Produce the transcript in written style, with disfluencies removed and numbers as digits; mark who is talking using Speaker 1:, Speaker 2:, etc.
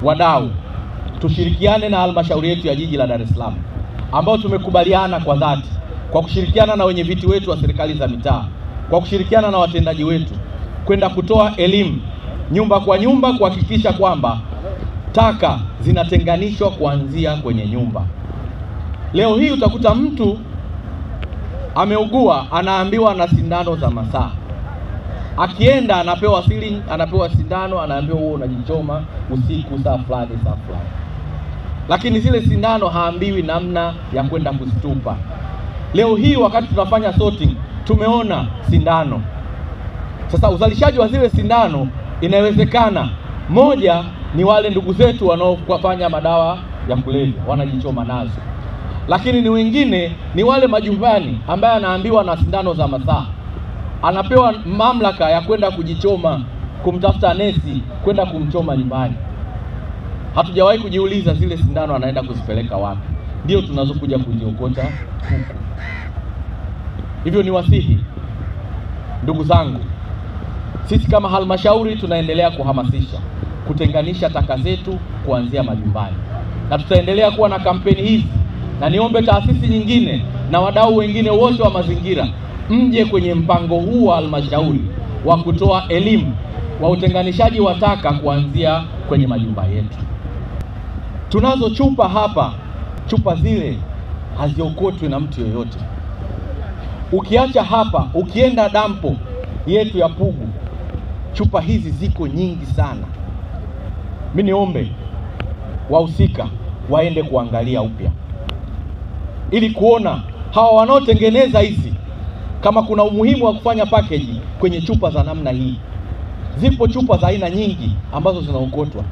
Speaker 1: Wadau, tushirikiane na halmashauri yetu ya jiji la Dar es Salaam ambao tumekubaliana kwa dhati, kwa kushirikiana na wenye viti wetu wa serikali za mitaa, kwa kushirikiana na watendaji wetu kwenda kutoa elimu nyumba kwa nyumba kuhakikisha kwamba taka zinatenganishwa kuanzia kwenye nyumba. Leo hii utakuta mtu ameugua, anaambiwa na sindano za masaa. Akienda anapewa syringe, anapewa sindano, anaambiwa wewe unajichoma usiku saa fulani saa fulani. Lakini zile sindano haambiwi namna ya kwenda kuzitupa. Leo hii wakati tunafanya sorting tumeona sindano. Sasa uzalishaji wa zile sindano inawezekana, moja ni wale ndugu zetu wanaofanya madawa ya kulevya wanajichoma nazo, lakini ni wengine ni wale majumbani ambaye anaambiwa na sindano za masaa, anapewa mamlaka ya kwenda kujichoma, kumtafuta nesi kwenda kumchoma nyumbani. Hatujawahi kujiuliza zile sindano anaenda kuzipeleka wapi. Ndio tunazokuja kuziokota huku. Hivyo ni wasihi ndugu zangu, sisi kama halmashauri tunaendelea kuhamasisha kutenganisha taka zetu kuanzia majumbani, na tutaendelea kuwa na kampeni hizi, na niombe taasisi nyingine na wadau wengine wote wa mazingira mje kwenye mpango huu wa halmashauri wa kutoa elimu wa utenganishaji wa taka kuanzia kwenye majumba yetu. Tunazo chupa hapa, chupa zile haziokotwi na mtu yoyote. Ukiacha hapa, ukienda dampo yetu ya Pugu, chupa hizi ziko nyingi sana. Mimi niombe wahusika waende kuangalia upya ili kuona hawa wanaotengeneza hizi kama kuna umuhimu wa kufanya package kwenye chupa za namna hii. Zipo chupa za aina nyingi ambazo zinaokotwa.